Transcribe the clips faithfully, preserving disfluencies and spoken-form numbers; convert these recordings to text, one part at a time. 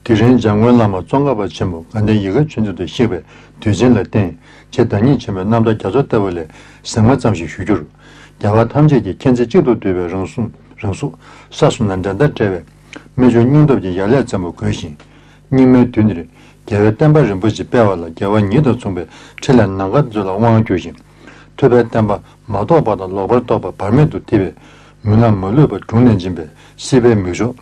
དེ་རིང་འཇམ་མགོན་བླ་མ་ཙོང་ཁ་པ་ཆེན་པོ་དགའ་ལྡན་ཡིད་དགའ་ཆོས་འཛིན་དུ་གཤེགས་པའི་དུས་ཆེན་ལ་བརྟེན། ཆེས་བདག་ཉིད་ཆེན་པོའི་རྣམ་ཐར་རྒྱ་མཚོ་ལྟ་བུ་ལས་ཟེགས་མ་ཙམ་ཞིག་ཞུ་རྒྱུར། རྒྱལ་བ་ཐམས་ཅད་ཀྱི་མཁྱེན་བརྩེ་གཅིག་ཏུ་བསྡུས་པའི་རང་གཟུགས་རང་གཟུགས་ས་གསུམ་ན་འགྲན་ཟླ་བྲལ་བའི་རྨད་བྱུང་སྙིང་སྟོབས་ཀྱི་ཡར་ལས་བཙན་པོ་དགོས་ཤིང་། སྙིགས་མའི་དུས་འདིར་རྒྱལ་བའི་བསྟན་པ་རིན་པོ་ཆེ་སྤེལ་བ་ལ་རྒྱལ་བ་ཉིད་དང་མཚུངས་པའི་ཕྲིན་ལས་ནམ་མཁའ་མཛོད་ལ་དབང་བསྒྱུར་ཞིང་། ཐུབ་པའི་བསྟན་པ་མ་རྟོགས་པ་དང་ལོག་པར་རྟོག་པ་བར་མེད་དུ་ཐིབས་པའི་མུན་ནག་མ་ལུས་པ་དྲུངས་ནས་འབྱིན་པའི་སྲིད་པའི་མིག་ཆུ།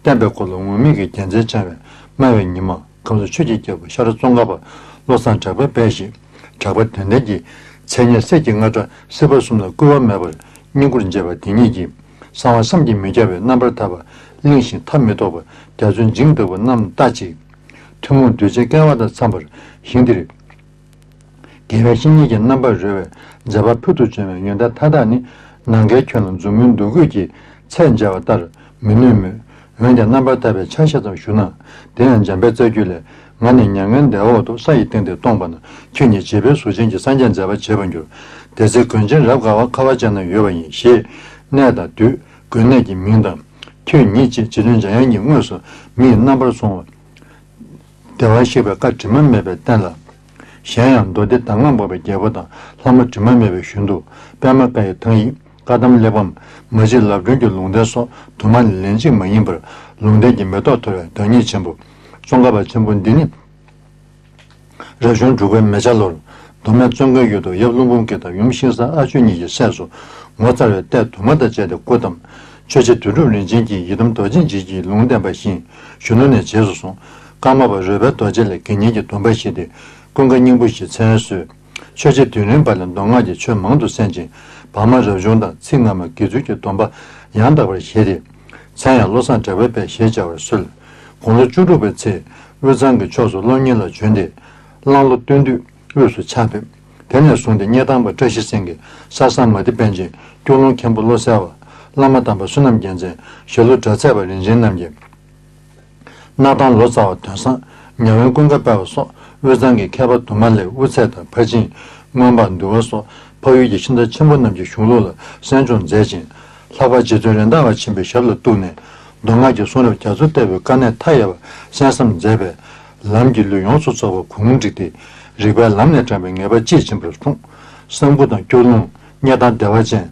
བསྟན་པའི་འཁོར་ལོ་ངུར་སྨྲིག་གི་རྒྱལ་མཚན་འཆང་བའི་སྨྲ་བའི་ཉི་མ་ཁམས་གསུམ་ཆོས་ཀྱི་རྒྱལ་པོ་ཤར་ཙོང་ཁ་པ་བློ་བཟང་གྲགས་པའི་དཔལ་ཞེས་གྲགས་པ་དོན་ལྡན་གྱི་མཚན་སྙན་གསེར་གྱི་རྔ་སྒྲ་སྲིད་པ་གསུམ་ལ་བསྐུལ་བ་མེད་པར་བསྙེན་བཀུར་མཛད་པ་དེ་ཉིད་ཀྱིས་གསང་བ་བསམ་གྱིས་མི་ཁྱབ་པའི་རྣམ་པར་ཐར་པ་གླིང་བཞིན་མཐའ་མི་རྟོགས་པ་རྒྱ་མཚོའི་འཇིང་ལྟ་བུ་རྣམས་ལྟ་ཅི། ཐུན་མོང་གདུལ་བྱའི་སྐལ་བ་དང་འཚམས་པར་ཞིང་འདིར། དགེ་བའི་བཤེས་གཉེན་གྱི་རྣམ་པར་རོལ་བའི་མཛད་པ་ཕུལ་དུ་བྱུང་བའི་ཡོན་ཏན་མཐའ་དག་ནི་ནམ་མཁའི་ཁྱོན་ལ་མཛུབ་མོའི་འདུ་འགོད་ཀྱིས་ཚད་འཇལ་བ་ལྟར་མི་ནུས་མོད། འོན་ཀྱང་རྣམ་པར་ཐར་པའི་ཆ་ཤས་ཙམ་ཞུ་ན། དེ་ཡང་འཇམ་དཔལ་རྩ་རྒྱུད་ལས། ང་ནི་མྱ་ངན་འདས་འོག་ཏུ་ས་ཡི་སྟེང་དུ་སྟོང་པ་ན། ཁྱོད་ཉིད་བྱེད་པའི་གཟུགས་ཅན་གྱི་སངས་རྒྱས་མཛད་པར་བྱེད་པར་འགྱུར། དེ་ཚེ་དགོན་ཆེན་རབ་དགའ་བ་ཁ་བ་ཅན་ན་ཡོད་པ་ཡིན་ཞེས་གནས་དང་དུས་དགོན་གནས་ཀྱི་མིང་དང་། ཁྱོད་ཉིད་ཅེས་རྗེ་བཙུན་འཇམ་དབྱངས་ཀྱིས་དངོས་སུ་མི་ཡི་རྣམ་པར་སོང་བ། བདེ་བར་གཤེགས་པའི་བཀའ་དྲི་མ་མེད་པའི་བསྟན་ལ། གཞན་ཡང་མདོ་སྡེ་གདམས་ངག་འབོགས་པའི་རྒྱལ་པོ་དང་ལྷ་མོ་དྲི་མ་མེད་པའི་གཞུང་དུ་པདྨ་བཀའ་ཡི་ཐང་ཡིག་བཀའ་གདམས་གླེགས་བམ་མ་གཅིག་ལབ་སྒྲོན་གྱི་ལུང་བསྟན་སོགས་དུ་མ་ལན་གཅིག་མ་ཡིན་པར་ལུང་བསྟན་གྱི་མེ་ཏོག་འཐོར་བའི་བདག་ཉིད་ཆེན་པོ་ཙོང་ཁ་པ་ཆེན་པོ་འདི་ནི། རབ་བྱུང་དྲུག་པའི་མེ་བྱ་ལོར། མདོ་སྨད་ཙོང་ཁའི་ཡུལ་དུ་ཡབ་ཀླུ་འབུམ་སྐྱིད་དང་ཡུམ་ཤིང་བཟའ་ཨ་ཆོས་གཉིས་ཀྱི་སྲས་སུ་ངོ་མཚར་བའི་ལྟས་དུ་མ་དང་བཅས་ཏེ་སྐུ་བལྟམས། ཆོས་རྗེ་དོན་གྲུབ་རིན་ཆེན་གྱིས་ཡི་དམ་རྡོ་རྗེ་འཇིགས་བྱེད་ཀྱི་ལུང་བསྟན་པ་བཞིན་གཞོན་ནུ་ནས་རྗེས་སུ་བཟུང་། ཀརྨ་པ་རོལ་པའི་རྡོ་རྗེ་ལས་དགེ་བསྙེན་གྱི་སྡོམ་པ་བཞེས་ཏེ་ཀུན་དགའ་སྙིང་པོ་ཞེས་མཚན་གསོལ། ཆོས་རྗེ་དུས་རིང་པ་ལས་མདོ་སྔགས་ཀྱི་ཆོས་མང་དུ་གསན་ཅིང་བར་མ་རབ་བྱུང་དང་ཚིག་སྔ་མ་དགེ་ཚུལ་གྱི་སྡོམ་པ་ཡང་དག་པར་བཞེས་ཏེ། མཚན་ཡང་བློ་བཟང་གྲགས་པའི་དཔལ་ཞེས་བྱ་བར་གསོལ། དགུང་ལོ་བཅུ་དྲུག་པའི་ཚེ་དབུས་གཙང་གི་ཕྱོགས་སུ་སློབ་གཉེར་ལ་བྱོན་ཏེ། གླང་ལོ་སྟོན་དུས་དབུས་སུ་ཕྱག་ཕེབས། དེ་ནས་བཟུང་སྟེ་སྙེ་ཐང་པ་བཀྲ་ཤིས་སེང་གེ་ས་བཟང་མ་ཏི་པཎ་ཆེན་སྐྱོ་ལུང་མཁན་པོ་བློ་གསལ་བ། བླ་མ་དམ་པ་བསོད་ནམས་རྒྱལ་མཚན་ཞྭ་ལུ་གྲྭ་ཚད་པ་རིན་ཆེན་རྣམ་རྒྱལ། སྣར་ཐང་ལོ་ཙཱ་བ་དོན་བཟང་ཉ་དབོན་ཀུན་དགའ་དཔལ་བ་སོགས་དབུས་གཙང་གི་མཁས་པ་དུ་མ་ལས་དབུ་ཚད་དང་ཕར་ཕྱིན་མངོན་པ་འདུལ་བ་སོགས་འཕགས་ཡུལ་གྱི་ཤིང་རྟ་ཆེན་པོ་རྣམས་ཀྱི་གཞུང་ལུགས་ལ་གསན་སྦྱོང་མཛད་ཅིང་། ལྷག་པར་རྗེ་བཙུན་རེད་མདའ་བ་ཆེན་པོའི་ཞབས་ལ་གཏུགས་ནས་མདོ་སྔགས་ཀྱི་གསུང་རབ་རྒྱ་མཚོ་ལྟ་བུའི་དཀའ་གནད་མཐའ་ཡས་པ་གསན་བསམ་མཛད་པས་ལམ་གྱི་ལུས་ཡོངས་སུ་རྫོགས་པ་གུང་བསྒྲིགས་ཏེ་རིག་པའི་ལམ་ནས་དྲངས་པའི་ངེས་པ་དཔྱིས་ཕྱིན་པར་གསུངས། གསང་ཕུ་དང་སྐྱོ་ལུང་སྙེ་ཐང་བདེ་བ་ཅན།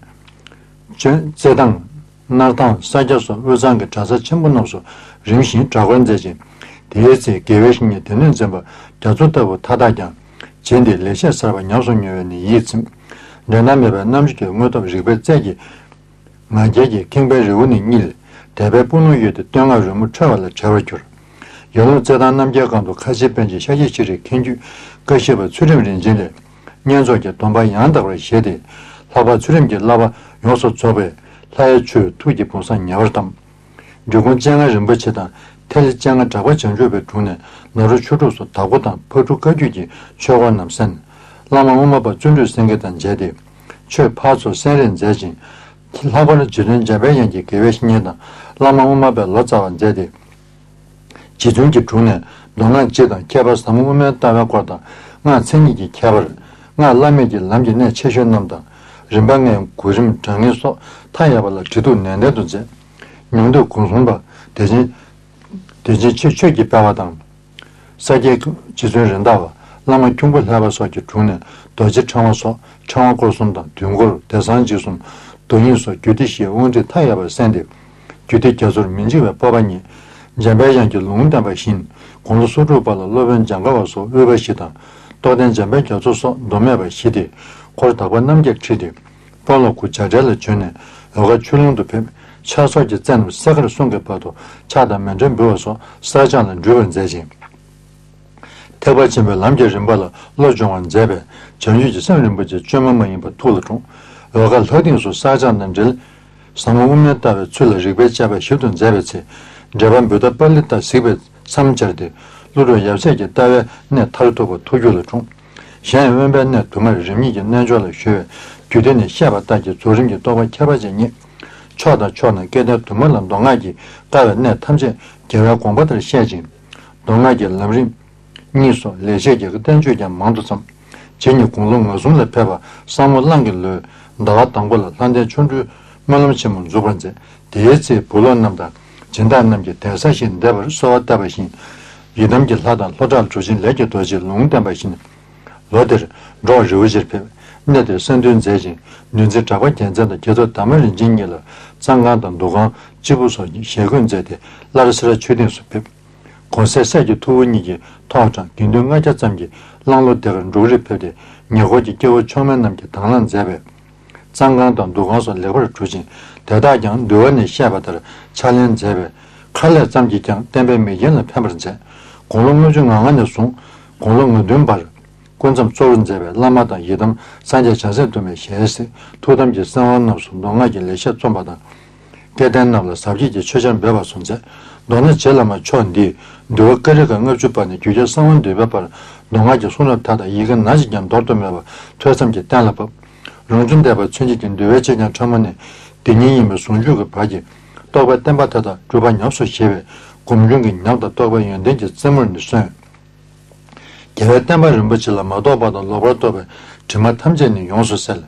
ཅོན་རྩེད་ཐང་། སྣར་ཐང་ས་སྐྱ་སོགས་དབུས་གཙང་གི་གྲྭ་ས་ཆེན་པོ་རྣམས་སུ་རིམ་བཞིན་གྲྭ་སྐོར་མཛད་ཅིང་། དེའི་ཚེ་དགེ་བའི་བཤེས་གཉེན་སྡེ་སྣོད་འཛིན་པ་རྒྱ་མཚོ་ལྟ་བུ་མཐའ་དག་ཀྱང་། རྗེ་འདིའི་ལེགས་བཤད་གསར་པ་ཉམས་སུ་མྱོང་བས་ནི་ཡིད་ཚིམ། འགྲན་ཟླ་མེད་པའི་རྣམ་དཔྱོད་ཀྱི་དངོས་སྟོབས་རིག་པའི་རྩལ་གྱིས། ང་རྒྱལ་གྱི་ཁེངས་པའི་རི་བོ་ནས་བསྙིལ། དད་པའི་སྤུ་ལོང་གཡོས་ཏེ་བསྟོད་བསྔགས་རོལ་མོ་འཁྲོལ་བ་ལ་བྲེལ་བར་གྱུར། ཡར་ཀླུང་རྩེད་ཐང་རྣམ་རྒྱལ་སྒང་དུ་ཁ་ཆེ་པཎ་ཆེན་ཤཱཀྱ་ཤྲཱི་མཁན་བརྒྱུད་བཀའ་བཞི་པ་ཚུལ་ཁྲིམས་རིན་ཆེན་ལས། བསྙེན་རྫོགས་ཀྱི་སྡོམ་པ་ཡང་དག་པར་བཞེས་ཏེ། ལྷག་པར་ཚུལ་ཁྲིམས་ཀྱི་བསླབ་པ་ཡོངས་སུ་རྫོགས་པའི་ལྷ་ཡི་ཆོས་ཐུགས་ཀྱི་བུམ་བཟང་ཉེ་བར་བལྟམས། འབྲི་གུང་སྤྱན་སྔ་རིན་པོ་ཆེ་དང་ཐེག་ལེ་སྤྱན་སྔ་གྲགས་པ་བྱང་ཆུབ་པའི་དྲུང་ནས་ནཱ་རོ་ཆོས་དྲུག་སོགས་དྭགས་པོ་དང་ཕག་གྲུ་བཀའ་བརྒྱུད་ཀྱི་ཆོས་སྐོར་རྣམས་གསན། བླ་མ་དབུ་མ་པ་བརྩོན་འགྲུས་སེང་གེ་དང་མཇལ་ཏེ། ཆོས་ཕར་ཚུར་གསན་རེས་མཛད་ཅིང་། ལྷག་པར་རྗེ་བཙུན་འཇམ་དཔལ་དབྱངས་ཀྱི་དགེ་བའི་བཤེས་གཉེན་དང་བླ་མ་དབུ་མ་པའི་ལོ་ཙཱ་བ་མཛད་དེ། རྗེ་བཙུན་གྱི་དྲུང་ནས་མདོ་སྔགས་སྤྱི་དང་ཁྱད་པར་ཟབ་མོ་དབུ་མའི་ལྟ་བའི་སྐོར་དང་སྔགས་མཚན་ཉིད་ཀྱི་ཁྱད་པར། སྔགས་བླ་མེད་ཀྱི་ལམ་གྱི་གནད་ཆེ་ཤོས་རྣམས་དང་། རིམ་པ་ལྔའི་གོ་རིམ་གྲངས་ངེས་སོགས་མཐའ་ཡས་པ་ལ་དྲི་གཏུགས་ནན་ཏན་དུ་མཛད། ཉུང་སྟོད་གུང་སུན་པ་དད་ཅན་དད་ཅན་ཆེ་ཆོས་ཀྱི་དཔལ་བ་དང་། ས་སྐྱའི་རྗེ་བཙུན་རེད་མདའ་བ། བླ་མ་ཁྱུང་པོ་ལྷ་པ་སོགས་ཀྱི་དྲུང་ནས་རྡོ་རྗེ་ཕྲེང་བ་སོགས་ཕྲེང་བ་སྐོར་གསུམ་དང་དུས་འཁོར་སྡེ་གསང་འཇིགས་གསུམ་རྡོ་དབྱིངས་སོགས་རྒྱུད་སྡེ་བཞིའི་དབང་ཁྲིད་མཐའ་ཡས་པར་གསན་ཏེ། རྒྱུད་སྡེ་རྒྱ་མཚོར་མི་འཇིགས་པའི་སྤོབས་པ་བརྙེས། འཇམ་དཔལ་དབྱངས་ཀྱིས་ལུང་བསྟན་པ་བཞིན་དགུང་ལོ་སོ་དྲུག་པ་ལ་སློབ་དཔོན་འཇམ་དགའ་བ་སོགས་དབུས་པ་བཞི་དང་རྟོགས་ལྡན་འཇམ་དཔལ་རྒྱ་མཚོ་སོགས་མདོ་སྨད་པ་བཞི་སྟེ། འཁོར་དག་པ་རྣམ་བརྒྱད་ཁྲིད་དེ། དཔོན་སློབ་གུ་བྱ་བྲལ་ལ་བྱོན་ནས་འོལ་ཁ་ཆོས་ལུང་དུ་ཕེབས། ཕྱག་སོར་གྱི་རྩེ་རྣམས་སེར་ཁར་གསུང་གི་བར་དུ་ཕྱག་དང་མཎྜལ་འབུལ་བ་སོགས་བསགས་སྦྱང་ལ་འགྲུས་པར་མཛད་ཅིང་། ཐེག་པ་ཆེན་པོའི་ལམ་གྱི་རིམ་པ་ལ་བློ་སྦྱོང་བར་མཛད་པས་བྱང་ཆུབ་ཀྱི་སེམས་རིན་པོ་ཆེ་བཅོས་མ་མ་ཡིན་པ་ཐུགས་ལ་འཁྲུངས། འོལ་ཁ་ལྷ་སྡིངས་སུ་བསགས་སྦྱང་དང་འབྲེལ། ཟབ་མོ་དབུ་མའི་ལྟ་བའི་ཚུལ་ལ་རིགས་པའི་དཔྱད་པ་ཞིབ་ཏུ་མཛད་པའི་ཚེ། འགྲེལ་པ་བུདྡྷ་པཱ་ལི་ཏ་གཟིགས་པས་མཚམས་སྦྱར་ཏེ། ཀླུ་སྒྲུབ་ཡབ་སྲས་ཀྱི་ལྟ་བའི་གནས་མཐར་ཐུག་པ་ཐུགས་རྒྱུད་ལ་འཁྲུངས། གཞན་ཡང་དབེན་པའི་གནས་དུ་མར་རིམ་གཉིས་ཀྱི་རྣལ་འབྱོར་ལ་གཞོལ་བས་རྒྱུད་སྡེ་ནས་བཤད་པ་ལྟར་གྱི་རྫོགས་རིམ་གྱི་རྟོགས་པ་ཁྱད་པར་ཅན་བརྙེས། ཕྱོགས་དང་ཕྱོགས་ན་སྐལ་ལྡན་དུ་མ་ལ་མདོ་སྔགས་ཀྱི་དཀའ་བའི་གནད་ཐམས་ཅད་རྒྱལ་བའི་དགོངས་པ་ལྟར་བཤད་ཅིང་། མདོ་སྔགས་ཀྱི་ལམ་རིམ་གཉིས་སོགས་ལེགས་བཤད་ཀྱི་བསྟན་བཅོས་ཀྱང་མང་དུ་བརྩམས། རྗེ་ཉིད་དགུང་ལོ་ང་གསུམ་ལ་ཕེབས་པ་ས་མོ་གླང་གི་ལོའི་ཟླ་བ་དང་པོ་ལ་ལྷ་ལྡན་ཆོ་འཕྲུལ་སྨོན་ལམ་ཆེན་མོ་འཛུགས་པར་མཛད། དེའི་ཚེ་བུ་སློབ་རྣམས་དང་ སྦྱིན་བདག་རྣམས་ཀྱིས་གདན་ས་ཞིག་འདེབས་པར་གསོལ་བ་བཏབ་པ་བཞིན། ཡི་དམ་གྱི་ལྷ་དང་ལྷོ་བྲག་གྲུབ་ཆེན་ལས་ཀྱི་རྡོ་རྗེས་ལུང་བསྟན་པ་བཞིན། ལོ་དེར་འབྲོག་རི་བོ་ཆེར་ཕེབས། གནས་དེར་ས་འདུལ་མཛད་ཅིང་། འདུལ་འཛིན་གྲགས་པ་རྒྱལ་མཚན་དང་རྒྱལ་ཚབ་དར་མ་རིན་ཆེན་གཉིས་ལ་གཙང་ཁང་དང་འདུ་ཁང་། སྤྱིལ་བུ་སོགས་ཀྱི་ཞལ་བཀོད་མཛད་དེ། སླར་སེ་ར་ཆོས་སྡིངས་སུ་ཕེབས། གོང་གསལ་སྲས་ཀྱི་ཐུ་བོ་གཉིས་ཀྱིས་ཐོག་དྲངས། དགེ་འདུན་ལྔ་བརྒྱ་ཙམ་གྱིས་གླང་ལོ་ཟླ་བར་འབྲོག་རིར་ཕེབས་ཏེ། ཉེ་འཁོར་གྱི་སྐྱེ་བོ་མཆོག་དམན་རྣམས་ཀྱིས་དང་བླངས་མཛད་པས། གཙང་ཁང་དང་འདུ་ཁང་སོགས་ལེགས་པར་གྲུབ་ཅིང་། དེ་དག་ཀྱང་འདུལ་བ་ནས་བཤད་པ་ལྟར་ཕྱག་ལེན་མཛད་པས། མཁར་ལས་ཙམ་གྱིས་ཀྱང་བསྟན་པའི་མེ་རྐྱེན་ལ་ཕན་པར་མཛད། དགུང་ལོ་ལྔ་བཅུ་ང་ལྔ་ནས་བཟུང་། དགུང་ལོ་ང་བདུན་བར། སྐུ་མཚམས་གཙོ་བོར་མཛད་པའི་བླ་མ་དང་ཡི་དམ་སངས་རྒྱས་བྱང་སེམས་སྡོམ་པའི་ཞལ་གཟིགས། ཐུགས་དམ་གྱི་གསང་བ་རྣམས་སུ་མདོ་སྔགས་ཀྱི་ལེགས་བཤད་རྩོམ་པ་དང་། སྐལ་ལྡན་རྣམས་ལ་ཟབ་རྒྱས་ཀྱི་ཆོས་ཆར་འབེབས་པ་སོགས་མཛད། མདོར་ན་རྗེ་བླ་མ་མཆོག་འདིས་འདུལ་བ་ཀ་རི་ཀ་ལྔ་བཅུ་པ་ནས་རྒྱུད་རྒྱལ་གསང་བ་འདུས་པའི་བར། མདོ་སྔགས་ཀྱི་གསུང་རབ་མཐའ་དག་ཡི་གེ་ན་ཞིག་ཀྱང་འདོར་དུ་མེད་པར་ཐོས་བསམ་གྱིས་གཏན་ལ་ཕབ། རང་བྱུང་བསྟན་པ་མཚོན་བྱེད་ཀྱི་འདུལ་བའི་ཆོས་ཀྱང་ཕྲ་མོ་ནས་འདི་ཉིད་ཡིན་པའི་ཟུང་འཇུག་གི་བར་གྱི་རྟོགས་པའི་བསྟན་པ་མཐའ་དག་གྲུབ་པ་ཉམས་སུ་བཞེས་པས། སྒོམ་བྱུང་གི་ཉམས་དང་རྟོགས་པའི་ཡོན་ཏན་གྱི་རྩེ་མོར་ནི་སོན། རྒྱལ་བའི་བསྟན་པ་རིན་པོ་ཆེ་ལ་མ་རྟོགས་པ་དང་ལོག་པར་རྟོག་པའི་དྲི་མ་ཐམས་ཅད་ནི་ཡོངས་སུ་སེལ།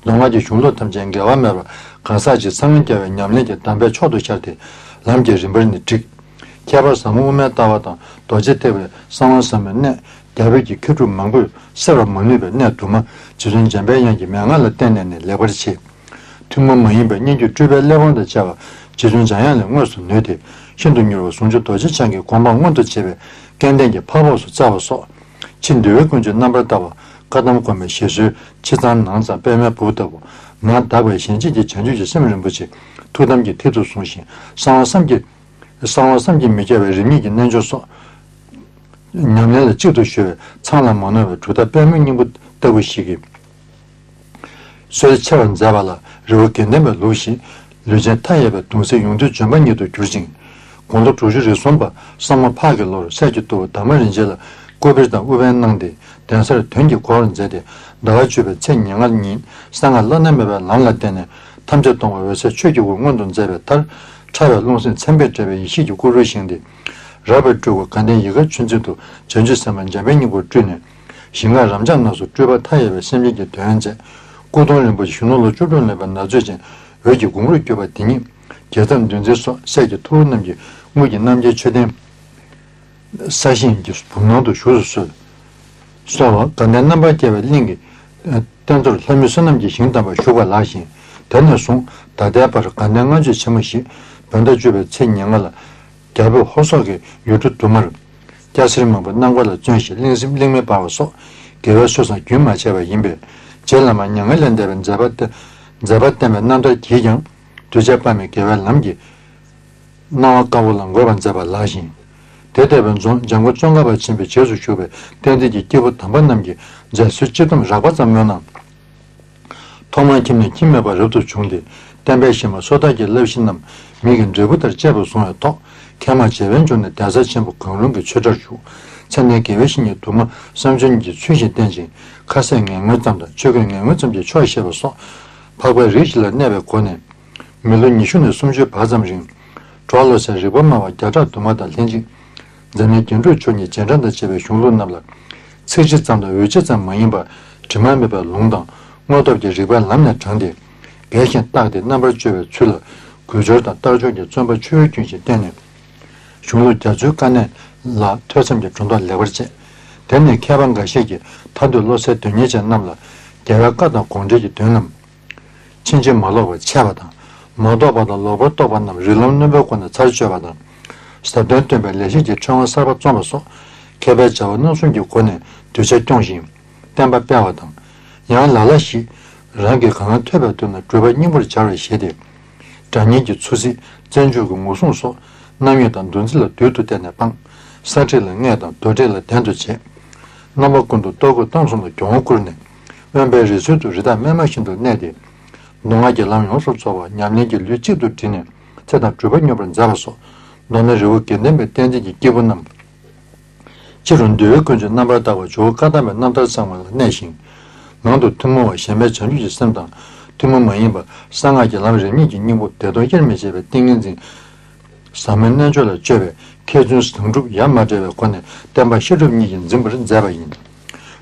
མདོ་སྔགས་ཀྱི་གཞུང་ལུགས་ཐམས་ཅད་འགལ་བ་མེད་པར་གང་ཟག་གཅིག་འཚང་རྒྱ་བའི་ཉམས་ལེན་གྱི་གདམས་པས་མཆོག་ཏུ་ཤར་ཏེ། ལམ་གྱི་རིམ་པར་ནི་བསྒྲིགས། ཁྱད་པར་ཟབ་མོ་དབུ་མའི་ལྟ་བ་དང་རྡོ་རྗེ་ཐེག་པའི་གསང་བ་ཟབ་མོའི་གནད། རྒྱ་བོད་ཀྱི་མཁས་གྲུབ་མང་པོས་སེལ་བར་མ་ནུས་པའི་གནད་དུ་མ་རྗེ་བཙུན་འཇམ་པའི་དབྱངས་ཀྱི་མན་ངག་ལ་བརྟེན་ནས་ནི་ལེགས་པར་ཕྱེ། ཐུན་མོང་མ་ཡིན་པའི་སྙན་བརྒྱུད་སྤྲུལ་པའི་གླེགས་བམ་དང་བཅས་པ་རྗེ་བཙུན་འཇམ་དབྱངས་ལས་དངོས་སུ་ནུས་ཏེ། ཤིན་ཏུ་མྱུར་བ་ཟུང་འཇུག་རྡོ་རྗེ་འཆང་གི་དགོངས་པ་མངོན་དུ་བྱེད་པའི་སྐལ་ལྡན་གྱི་འཕགས་པོ་སུ་སྩལ་བ་སོགས། ཕྱི་འདུལ་བའི་ཀུན་སྤྱོད་རྣམ་པར་དག་པ། བཀའ་གདམས་དགོན་པའི་བཞེད་སྲོལ་ཕྱི་གཙང་ནང་གཙང་པདྨའི་སྦུབས་ལྟ་བུ། ནང་དག་པའི་གཞན་གཅེས་ཀྱི་བྱང་ཆུབ་ཀྱི་སེམས་རིན་པོ་ཆེ་ཐུགས་དམ་གྱི་མཐིལ་དུ་བཟུང་ཞིང་གསང་བ་བསམ་གྱིས། གསང་བ་བསམ་གྱིས་མི་ཁྱབ་པའི་རིམ་གཉིས་ཀྱི་རྣལ་འབྱོར་སོགས། ཉམས་ལེན་ལ་གཅིག་ཏུ་གཞོལ་བའི་ཚང་ལ་མ་ནོར་བའི་གྲུབ་མཐའ་པདྨོའི་སྙིང་པོ་ལྟ་བུ་ཞིག་གིས། སྲོལ་ཕྱེ་བར་མཛད་པ་ལ་རི་བོ་དགེ་ལྡན་པའི་ལུགས་བཞིན། ལུས་ཅན་མཐའ་ཡས་པའི་གདུང་སེལ་ཡོངས་འདུལ་ལྗོན་པ་ཉིད་དུ་གྱུར་ཅིང་། དགུང་ལོ་དྲུག་ཅུ་རེ་གསུམ་པ་སམ་བྷོ་ཊ་གི་ལོར་སྲས་ཀྱི་ཐུ་བོ་དར་མ་རིན་ཆེན་ལ་སྐུ་བེར་དང་དབུ་བེར་གནང་སྟེ། གདན་སར་དོན་གྱི་སྐོར་མཛད་དེ། ཟླ་བ་བཅུ་པའི་ཚེས་ཉེར་ལྔ་ཉིན་གསང་སྔགས་བླ་ན་མེད་པའི་ལམ་ལ་བརྟེན་ནས་ཐམས་ཅད་སྟོང་པ་འོད་གསལ་ཆོས་ཀྱི་སྐུ་མངོན་དུ་མཛད་པའི་མཐར། ཕྲ་བའི་རླུང་སེམས་མཚན་དཔེས་སྤྲས་པའི་ཡེ་ཤེས་ཀྱི་སྐུ་རུ་བཞེངས་ཏེ། རབ་དབྱར་སྤྲུལ་སྐུ་དགའ་ལྡན་ཡིད་དཀར་ཆོས་འཛིན་དུ་བྱང་ཆུབ་སེམས་དཔའ་འཇམ་དཔལ་སྙིང་པོར་སྤྲུལ་ནས། ཞིང་ཁམས་རབ་འབྱམས་རྣམས་སུ་སྤྲུལ་པ་མཐའ་ཡས་པའི་སེམས་ཅན་གྱི་དོན་མཛད། སྐུ་གདུང་རིན་པོ་ཆེ་གཞོན་ནུ་ལོ་བཅུ་དྲུག་ལོན་པའི་ན་ཚོད་ཅན་འོད་ཀྱི་གུང་རུ་གྱུར་པ་འདི་ཉིད། རྒྱལ་ཚབ་འདུལ་འཛིན་སོགས་སྲས་ཀྱི་ཐུ་བོ་རྣམས་ཀྱིས་དངུལ་གྱི་རྣམ་རྒྱལ་མཆོད་རྟེན་གསར་བཞེངས་ཀྱི་བུམ་ནང་དུ་བཞུགས་སུ་གསོལ། གསོལ་བ། དགའ་ལྡན་རྣམ་པར་རྒྱལ་བའི་གླིང་གི་རྟེན་གཙོར་ལྷ་མི་བསོད་ནམས་ཀྱི་ཞིང་དམ་པར་བཞུགས་པ་ལགས་ཤིང་། དེ་ནས་བཟུང་ད་ལྟའི་བར་དགའ་ལྡན་ལྔ་མཆོད་ཆེན་མོ་ཞེས་བོད་ཟླ་བཅུ་པའི་ཚེས་ཉེར་ལྔ་ལ། རྒྱ་བོད་ཧོར་སོག་གི་ཡུལ་གྲུ་དུ་མར། སྐྱ་སེར་མང་པོས་གནམ་སྒོ་ལ་བརྩོན་ཞིང་གླིང་གཟིམ་གླིང་མེ་འབར་བ་སོགས་དགེ་བའི་སྲོལ་བཟང་རྒྱུན་མ་ཆད་པ་ཡིན་པས། རྗེ་བླ་མ་མྱ་ངན་ལས་འདས་པའི་མཛད་པ་སྟེ། མཛད་པ་བསྟན་པའི་རྣམ་ཐར་གྱིས་ཀྱང་། གདུལ་བྱ་དཔག་མེད་དགེ་བའི་ལམ་གྱི་སྣང་བ་དཀར་པོ་ལ་འགོད་པར་མཛད་པ་ལགས་ཤིང་། དེ་ལྟ་བུའི་རྫོང་འཇམ་མགོན་ཙོང་ཁ་པ་ཆེན་པོའི་རྗེས་སུ་ཞུགས་པའི་བསྟན་འཛིན་གྱི་སྐྱེས་བུ་དམ་པ་རྣམས་ཀྱི་མཛད་སྲོལ་སྤྱི་སྡོམ་རགས་པ་ཙམ་སྨོས་ན། ཐོག་མར་ཁྱིམ་ནས་ཁྱིམ་མེད་པར་རབ་ཏུ་བྱུང་སྟེ། བསྟན་པའི་གཞི་མ་སོ་ཐར་གྱི་བསླབ་གཞི་རྣམས་མིག་གི་འབྲས་བུ་ལྟར་གཅེས་པར་བཟུང་བའི་ཐོག་ཁལ་མ་བྱེ་བའི་འབྱུང་གནས་གདན་ས་ཆེན་པོ་གང་རུང་གི་ཆོས་གྲྭར་ཞུགས། མཚན་ལྡན་དགེ་བའི་བཤེས་གཉེན་དུ་མ་བསམ་བྱུང་གཉིས་ཀྱི་ཚུལ་བཞིན་བསྟེན་ཅིང་། ཁ་ཟས་ངན་ངོན་ཙམ་དང་ཆོས་གོས་ངན་ངོན་ཙམ་གྱིས་ཆོག་ཤེས་པ་སོགས། འཕགས་པའི་རིགས་ཤིག་ལ་གནས་པའི་སྒོ་ནས། མི་ལོ་ཉི་ཤུ་ནས་སུམ་ཅུའི་བར་ཙམ་རིང་། གྲོགས་བློ་གསལ་རིག་པ་སྨྲ་བ་བརྒྱ་ཕྲག་དུ་མ་དང་ལྷན་ཅིག་འཛམ་གླིང་རྒྱན་དྲུག་མཆོག་གཉིས་རྗེས་འབྲང་དང་བཅས་པའི་གཞུང་ལུགས་རྣམས་ལ། ཚིག་ཕྱི་ཙམ་དང་འོད་ཕྱི་ཙམ་མ་ཡིན་པར་དྲི་མ་མེད་པའི་ལུང་དང་དངོས་སྟོབས་ཀྱི་རིགས་པའི་ལམ་ནས་དྲངས་ཏེ། རྒྱས་ཤིང་བརྟགས་ཏེ་རྣམ་པར་དཔྱོད་པའི་ཚུལ་ལ་གུས་སྦྱོར་དང་ལྟ་སྦྱོང་གི་བརྩོན་པ་ཆུ་བོའི་རྒྱུན་བཞིན་བསྟེན་ནས། གཞུང་ལུགས་རྒྱ་མཚོའི་དཀའ་གནད་ལ་ཐོས་བསམ་གྱིས་སྒྲོ་འདོགས་ལེགས་པར་བཅད། དེ་ནས་མཁས་པ་འགའ་ཤས་ཀྱིས་མཐའ་འདུལ་བློ་གསལ་དོན་གཉེར་ཅན་རྣམས་ལ་རྒྱལ་བའི་བཀའ་དང་དགོངས་འགྲེལ་གྱི་དོན་རྣམས། ཕྱིན་ཅི་མ་ལོག་པར་འཆད་པ་དང་། མ་རྟོགས་པ་དང་ལོག་པར་རྟོག་པ་རྣམས་རིགས་ལམ་རྣོན་པོའི་སྒོ་ནས་ཚར་གཅོད་པ་དང་། ཟབ་དོན་སྟོན་པའི་ལེགས་བཤད་ཀྱི་ཕྲེང་བ་གསར་པ་རྩོམ་པ་སོགས་མཁས་པའི་བྱ་བ་རྣམ་གསུམ་གྱི་སྒོ་ནས་གདུལ་བྱ་སྐྱོང་ཞིང་བསྟན་པ་སྤེལ་བ་དང་། ཡང་ལ་ལ་ཞིག་རང་གིས་གང་ཐོས་པའི་དོན་ལ་སྒྲུབ་པ་སྙིང་པོར་སྦྱར་བར་བཞེད་དེ། སྒྲ་སྙན་གྱི་ཚུལ་གཟིགས་བཙན་བྱོལ་གྱི་ངོ་སྲུང་སོགས་རྣམ་དབྱེ་དང་འདུ་འཛི་ལ་བདུད་དུ་བལྟས་ནས་སྤངས། ས་ཁྲིད་ལ་སྔས་དང་མདོ་ཁྲིད་ལ་དན་དུ་བྱས། རྣམ་པ་ཀུན་ཏུ་ལྟོ་གོས་གཏམ་གསུམ་ལ་གྱོང་བོ་བསྐུར་ནས། དབེན་པའི་རི་སུལ་དུ་རི་དྭགས་སྨིན་མ་བཞིན་དུ་གནས་ཏེ། མདོ་སྔགས་ཀྱི་ལམ་ཡོངས་སུ་རྫོགས་པ་ཉམས་ལེན་གྱི་ལུས་གཅིག་ཏུ་དྲིལ་ནས་ཚེ་དང་སྒྲུབ་པ་སྙོམས་པར་མཛད་པ་སོགས། མདོར་ན་རི་བོ་དགེ་ལྡན་པའི་བསྟན་འཛིན་གྱི་སྐྱེས་བུ་རྣམས། སྤྱི་རུ་འདུལ་བའི་ཀུན་སྤྱོད་རྣམ་པར་དག་པ་ཇོ་བོ་བཀའ་གདམས་པའི་རྣམ་ཐར་ཚང་བ་ལ་གནས་ཤིང་། ནང་དུ་ཐུན་མོང་བ་གཞན་ཕན་བྱང་ཆུབ་ཀྱི་སེམས་དང་། ཐུན་མོང་མ་ཡིན་པ་གསང་སྔགས་ཀྱི་ལམ་རིམ་གཉིས་ཀྱི་སྙིང་པོ་བདེ་སྟོང་དབྱེར་མི་ཕྱེད་པའི་ཏིང་ངེ་འཛིན། ཟབ་མོའི་རྣལ་འབྱོར་ལ་སྤྱོད་པའི་མཁས་བཙུན་ཟུང་འབྲེལ་ཡ་མ་བྲལ་བའི་སྒོ་ནས་བསྟན་པ་བཤད་སྒྲུབ་གཉིས་ཀྱིས་འཛིན་པར་མཛད་པ་ཡིན།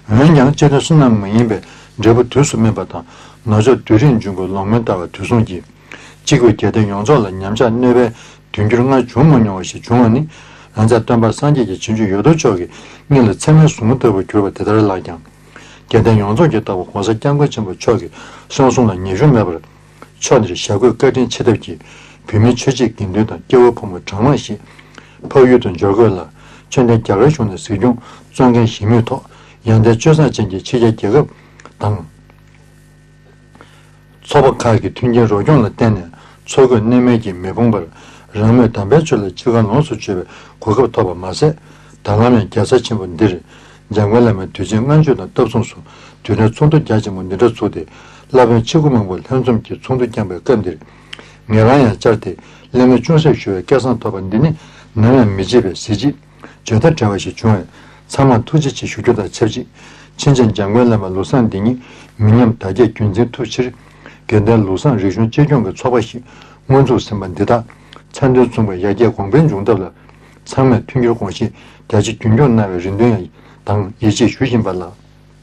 འོན་ཀྱང་སྤྱི་དོན་བསོད་ནམས་མ་ཡིན་པའི་འབྲས་བུ་དུས་སུ་སྨིན་པ་དང་ནོར་མཆོག་དུས་རིང་འབྱུང་པོའི་ལོང་མོན་ལྟ་བ་དུས་གསུམ་གྱི་གཅིག་པུའི་རྒྱལ་བསྟན་ཡོངས་རྫོགས་ལ་ཉམས་ཆག་གནོད་པའི་ དུས་འགྱུར་སྔར་བྱུང་མ་མྱོང་བ་ཞིག་བྱུང་བ་ནི། ང་བཅས་སྟོན་པ་སངས་རྒྱས་ཀྱི་བྱིན་གྱིས་ཡོད་དོ་ཅོག་གི་སྙིང་ལ་ཚེར་མའི་ཟུག་རྔུ་ལྟ་བུར་གྱུར་པ་དེ་ལྟར་ལགས་ཀྱང་། རྒྱལ་བསྟན་ཡོངས་རྫོགས་ཀྱི་ལྟ་བ་༸གོང་ས་༸སྐྱབས་མགོན་ཆེན་པོ་མཆོག་གི་གསུང་གསུང་ལ་ཉེ་ཞུ་མེད་པར། ཕྱོགས་འདིར་ཞྭ་གོས་བཀའ་དྲིན་ཆེ་ཐབས་ཀྱིས། བོད་མིའི་ཆོས་བྱེད་དགེ་འདུན་དང་སྐྱེ་བོ་ཕོ་མོ་གྲངས་མང་ཞིག་འཕགས་ཡུལ་དུ་འབྱོར་དགོས་ལ། ཆོས་ལྡན་རྒྱ་གར་གཞུང་ནས་གཟིགས་སྐྱོང་གཙོ་འགན་བཞེས་མུས་ཐོག་ཡང་ལྟའི་སྤྱོད་བཟང་ཅན་གྱི་ཕྱི་རྒྱལ་རྒྱལ་ཁབ་དང་། ཚོགས་པ་ཁག་གི་མཐུན་རྐྱེན་རོགས་སྐྱོང་ལ་བརྟེན་ནས། འཚོ་གོས་གནས་མལ་གྱིས་མི་ཕོངས་པར། རང་མོས་དམ་པའི་ཆོས་ལ་ཅི་དགར་ལོངས་སུ་སྤྱོད་པའི་གོ་སྐབས་ཐོབ་པ་མ་ཟད། ད་ལམ་ཡང་རྒྱལ་ས་ཆེན་པོ་འདིར། འཇམ་མགོན་བླ་མའི་དུས་ཆེན་སྔ་མཇུག་དང་སྟབས་མཚུངས་སུ། དུས་དྲན་ཚོགས་འདུ་རྒྱ་ཆེན་པོ་འདི་འདྲ་ཚུགས་ཏེ། བླ་དཔོན་ཆེ་དགུ་མང་པོ་ལྷན་འཛོམས་ཀྱིས་ཚོགས་འདུ་བསྐྱངས་པའི་སྐབས་འདིར། ངེད་རང་ཡང་བཅར་ཏེ། གླེང་མོལ་ཅུང་ཟད་ཞུ་བའི་སྐལ་བཟང་ཐོབ་པ་འདི་ནི། ནམ་ཡང་མི་བརྗེད་པའི་གཟི་བརྗིད། བརྗོད་མཐའ་བྲལ་བ་ཞིག་བྱུང་བས། ཚང་མར་ཐུགས་རྗེ་ཆེ་ཞུ་རྒྱུ་དང་ཆབས་ཅིག། ཕྱིན་ཆད་འཇམ་མགོན་བླ་མའི་ལུགས་བཟང་འདི་ཉིད་མི་ཉམས་དར་རྒྱས་རྒྱུན་འཛིན་ཐུབ་ཕྱིར། དགེ་ལྡན་ལུགས་བཟང་རིག་གཞུང་གཅེས་སྐྱོང་གི་ཚོགས་པ་ཞིག་སྔོན་འཛུགས་ཟིན་པ་འདི་དག་ཚད་མཐོའི་མཚུངས་པའི་ཡར་རྒྱས་གོང་འཕེལ་འབྱུང་ཐབས་ལ། ཚང་མས་མཐུན་འགྱུར་དགོངས་བཞེས་རྒྱ་ཆེ་རྒྱུན་སྐྱོང་གནང་བའི་རེ་འདུན་ཡང་དང་ཡིད་ཆེས་ཞུ་བཞིན་པ་ལགས།